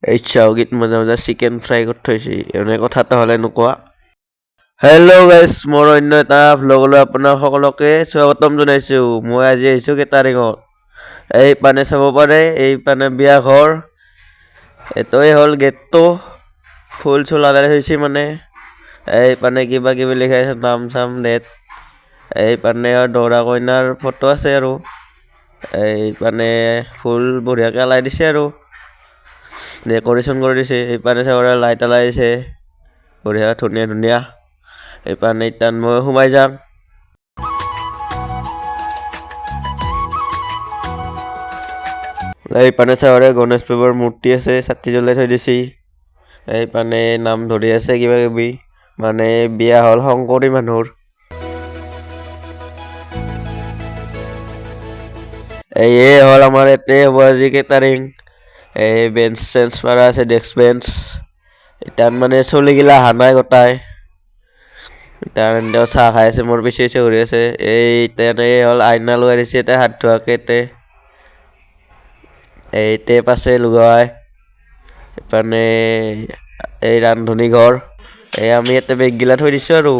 এই চাওগিত মজা মজা চিকেন ফ্ৰাই কৰি থৈছে। এনে কথা হ'লে নোকোৱা। হেল্ল' গাইছ, মোৰ অন্য এটা ভ্লগলৈ আপোনাক সকলোকে স্বাগতম জনাইছোঁ। মই আজি আহিছোঁ কেটাৰিঙত। এই পানে চাব পাৰে, এই পানে বিয়া ঘৰ। এইটোৱে হ'ল গেটটো। ফুল চুল আলাই থৈছে মানে। এই পানে কিবা কিবি লিখা আছে, নাম চাম ডেট। এই পানে দৰা কইনাৰ ফটো আছে আৰু এই পানে ফুল বঢ়িয়াকৈ আলাই দিছে আৰু ডেক'ৰেশ্যন কৰি দিছে। এইপানে চাব লাইট আলাই দিছে, বঢ়িয়া ধুনীয়া ধুনীয়া। এইপানে এতিয়া মই সোমাই যাম। এইপানে চাবৰে গণেশ বাবাৰ মূৰ্তি আছে, ছাতি জ্বলাই থৈ দিছে। এইপানে নাম ধৰি আছে কিবা কিবি। মানে বিয়া হ'ল শংকৰী মানুহৰ। এইয়ে হ'ল আমাৰ ইয়াতে হ'ব আজি কেটাৰিং। এই বেঞ্চ চেঞ্চ পাৰা আছে, ডেস্ক বেঞ্চ। এতিয়া মানে চলিগিলা অহা নাই গোটাই। এতিয়া এহেঁতেও চাহ খাই আছে, মোৰ পিছে পিছে ঘূৰি আছে। এই এতিয়া এই হ'ল আইনা লগাই দিছে এতিয়া হাত ধোৱাকে ইয়াতে। এই টেপ আছে লগাই। ইপানে এই ৰান্ধনী ঘৰ। এই আমি ইয়াতে বেগগিলা থৈ দিছোঁ আৰু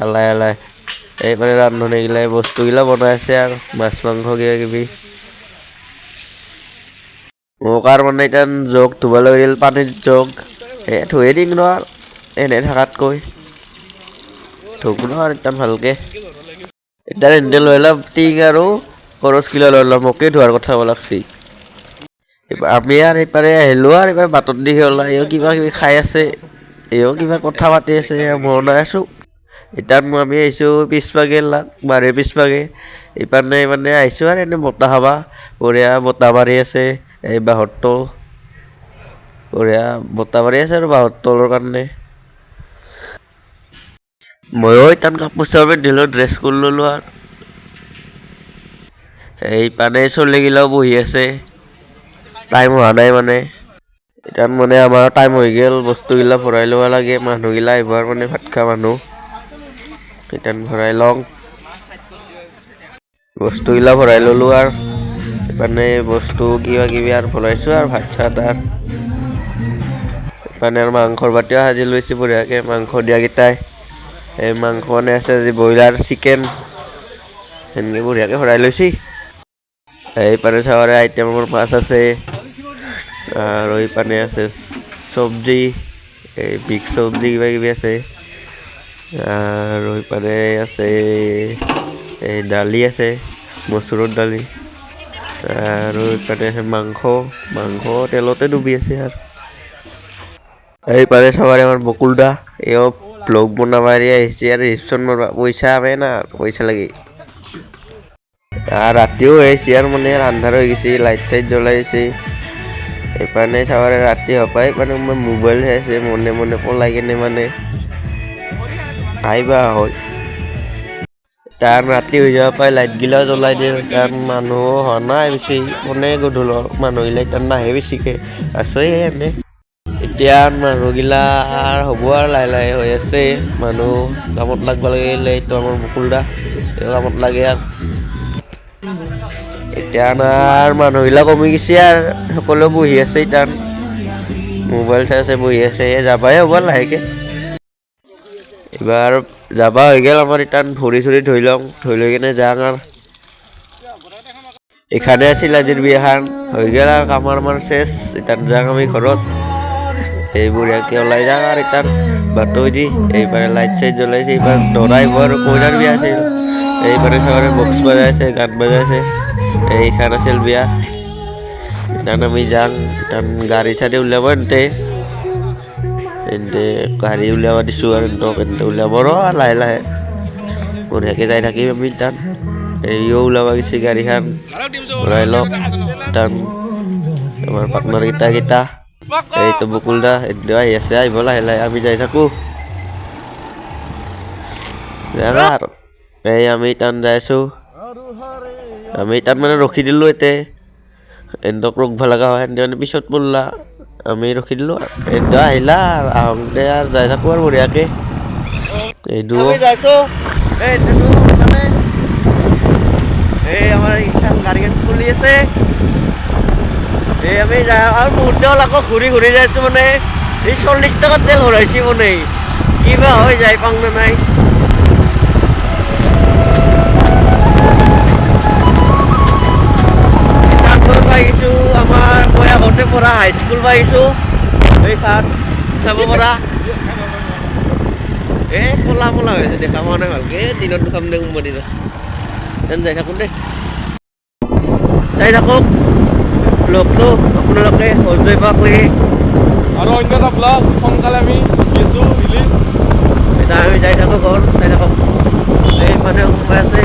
আলাই আলাই। এই মানে ৰান্ধনীগিলাই বস্তুগিলা বনাই আছে আৰু মাছ মাংস কিবা কিবি। মোক আৰু মানে এতিয়া জগ ধুব লাগিল, পানীত জগ। এই ধুয়ে দিম ন আৰু এনে থাকাতকৈ। ধুব ন আৰু একদম ভালকে। এতিয়া এনে লৈ লম টিং আৰু কৰচগিলা লৈ ল'ম, মোকে ধোৱাৰ কথা ক'ব লাগছি। আমি আৰু এইপাৰে আহিলোঁ আৰু এইবাৰ বাটত দেখি ওলাই এইও কিবা কিবি খাই আছে, এইও কিবা কথা পাতি আছে, মই ওলাই আছোঁ। এতিয়া মই আমি আহিছোঁ পিছভাগে, বাৰীৰ পিছভাগে। ইপানে মানে আহিছোঁ আৰু এনে বতাহ খাবা, বঢ়িয়া বতাহ মাৰি আছে। এই বাঁহৰ তল, বঢ়িয়া বতাহ মাৰি আছে আৰু বাঁহৰ তলৰ কাৰণে। ময়ো এতিয়া কাপোৰ চাপোৰ পিন্ধিলোঁ, ড্ৰেছ কৰি ল'লোঁ আৰু। এইপানে চলিগিলাও বহি আছে, টাইম হোৱা নাই মানে। এতিয়া মানে আমাৰ টাইম হৈ গ'ল, বস্তুগিলা ভৰাই ল'ব লাগে। মানুহগিলা আহিব আৰু মানে ভাত খোৱা মানুহ। এতিয়া ভৰাই লওঁ, বস্তুগিলা ভৰাই ল'লোঁ আৰু ইপানে বস্তু কিবা কিবি আৰু ভৰাইছোঁ আৰু ভাত চাত আৰু। ইপানে আৰু মাংসৰ বাতিও সাজি লৈছে বঢ়িয়াকৈ মাংস দিয়াকেইটাই। এই মাংস বনাই আছে আজি ব্ৰইলাৰ, চিকেন সেনেকৈ বঢ়িয়াকৈ ভৰাই লৈছে। এইপানে চাবৰে আইটেমৰ মাছ আছে আৰু এইপানে আছে চব্জি, এই মিক্স চব্জি কিবা কিবি আছে। আৰু এইপানে আছে এই দালি আছে, মচুৰৰ দালি। আৰু এইপানে আছে মাংস, মাংস তেলতে ডুবি আছে আৰু। এইপানে চাবৰে আমাৰ বকুল দা, এও ব্লগ বনাব আহিছে আৰু ৰিচিপশ্যন মাৰবা। পইচা আমি না, পইচা লাগি। আৰু ৰাতিও হৈছে আৰু মানে আন্ধাৰ হৈ গৈছে, লাইট চাইট জ্বলাই দিছে। এইপানে চাবৰে ৰাতি হপাই মানে মই মোবাইল চাই আছে মনে মনে পলাই কিনে মানে আহিবা হয়। তাৰ ৰাতি হৈ যাব পাই লাইটগিলাও জ্বলাই দিয়ে। তাৰ মানুহো হোৱা নাই বেছি, কোনে গধূলৰ মানুহগিলা এতিয়া নাহে বেছিকে, আছে এনে। এতিয়া মানুহগিলা হ'ব আৰু লাহে লাহে হৈ আছে। মানুহ কামত লাগব লাগিল। এইটো আমাৰ বকুল দা, এই কামত লাগে আৰু। এতিয়া আমাৰ মানুহগিলা কমি গৈছে আৰু সকলো বহি আছে এতিয়া, মোবাইল চাই আছে, বহি আছে। এই যাবাই হ'ব লাহেকে। এইবাৰ যাবা হৈ গ'ল আমাৰ। এতিয়া ভৰি চৰি ধুই লওঁ, ধুই লৈ কিনে যাওঁ আৰু। এইখানে আছিল আজিৰ বিয়াখান, হৈ গ'ল আৰু কাম আমাৰ শেষ। এতিয়া যাওঁ আমি ঘৰত। এই বঢ়িয়াকে ওলাই যাওঁ আৰু এতিয়া বাটৈ দি। এইবাৰে লাইট চাইট জ্বলাইছে, এইবাৰ দৰা আহিব আৰু কইনাৰ বিয়া আছিল। এইবাৰে চবৰে বক্স বজাই আছে, গান বজাই আছে। এইখান আছিল বিয়া। এতিয়া আমি যাওঁ। এতিয়া গাড়ী চাড়ী উলিয়াব এন্তে, এন্তে গাড়ী উলিয়াব দিছোঁ আৰু এন্তক এন্তে উলিয়াব ৰ লাহে লাহে বঢ়িয়াকে যাই থাকিম আমি। তাত এইও ওলাব গৈছে, গাড়ীখন ওলাই লওক। তাত আমাৰ পাৰ্টনাৰ কেইটা কেইটা, এইটো বকুল দা এন্তে আহি আছে, আহিব লাহে লাহে। আমি যাই থাকোঁ আৰু এই আমি তাত যাই আছোঁ। আমি তাত মানে ৰখি দিলোঁ ইয়াতে, এন্তক ৰখবা লগা হয়, এন্তে মানে পিছত পৰলা, আমি ৰখি দিলোঁ। এন্তে আহিলা আৰু আহোঁতে আৰু যাই থাকোঁ আৰু বঢ়িয়াকে। এইটো এই আমাৰ এইখন গাড়ীখন চলি আছে। এই আমি যায় আৰু বহুত যাব লাগিব, ঘূৰি ঘূৰি যাই আছোঁ মানে। এই 40 টকাত তেল ভৰাইছে মানে, কিবা হৈ যায় পাং নে নাই। তাত পাই গৈছোঁ, আমাৰ মই আগতে পঢ়া হাইস্কুল পাই গৈছোঁ। এই তাত চাব পৰা। এই ক'লা মলা হৈ আছে, দেখা পোৱা নাই ভালকে। দিনত দেখাম দে কোনোবা দিনা। যাই থাকোঁ দেই, চাই থাকক ব্লগটো আপোনালোকে হোজই পাকলৈকে। আৰু অন্য এটা ব্লগ সোনকালে আমি দি আছোঁ ৰিলিজ। এতিয়া আমি যাই থাকোঁ ঘৰ, চাই থাকক। এই মানে সোমাই আছে।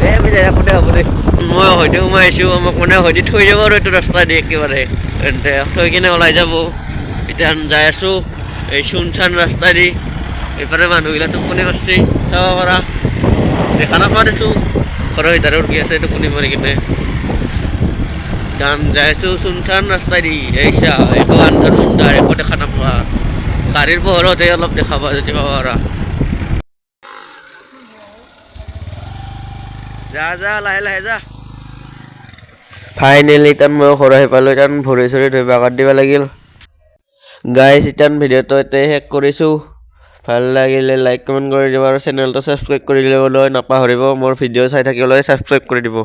এই আমি যাই থাকোঁ দে, হ'ব দে। মই হয়তো সোমাই আহিছোঁ, আমাক মানে হয়তো থৈ যাব আৰু এইটো ৰাস্তা দি একেবাৰে তেন্তে থৈ কিনে ওলাই যাব। এতিয়া যাই আছোঁ এই চুনচান ৰাস্তা দি। এইফালে মানুহগিলা টোপনি মাৰছে, চাব পাৰা। দেখা নাপা দেচোন, ঘৰৰ ভিতৰত উঠি আছে টোপনি মাৰি কিনে। যাম, যাই আছোঁ চুনচান ৰাস্তা দি। এই চা, একো আন্ধাৰ মুন্ধাৰ, একো দেখা নাপোৱা। গাড়ীৰ পোহৰতহে অলপ দেখা পোৱা যদি পাব পাৰা। যা যা, লাহে লাহে যা। ফাইনেলি তাত মই ঘৰ আহি পালোঁ। তাত ভৰি চৰি ধুই বাগৰ দিব লাগিল। গাইছ, ইতান ভিডিঅ'টো ইয়াতে শেষ কৰিছোঁ। ভাল লাগিলে লাইক, কমেণ্ট কৰি দিব আৰু চেনেলটো ছাবস্ক্ৰাইব কৰি দিবলৈ নাপাহৰিব। মোৰ ভিডিঅ' চাই থাকিবলৈ ছাবস্ক্ৰাইব কৰি দিব।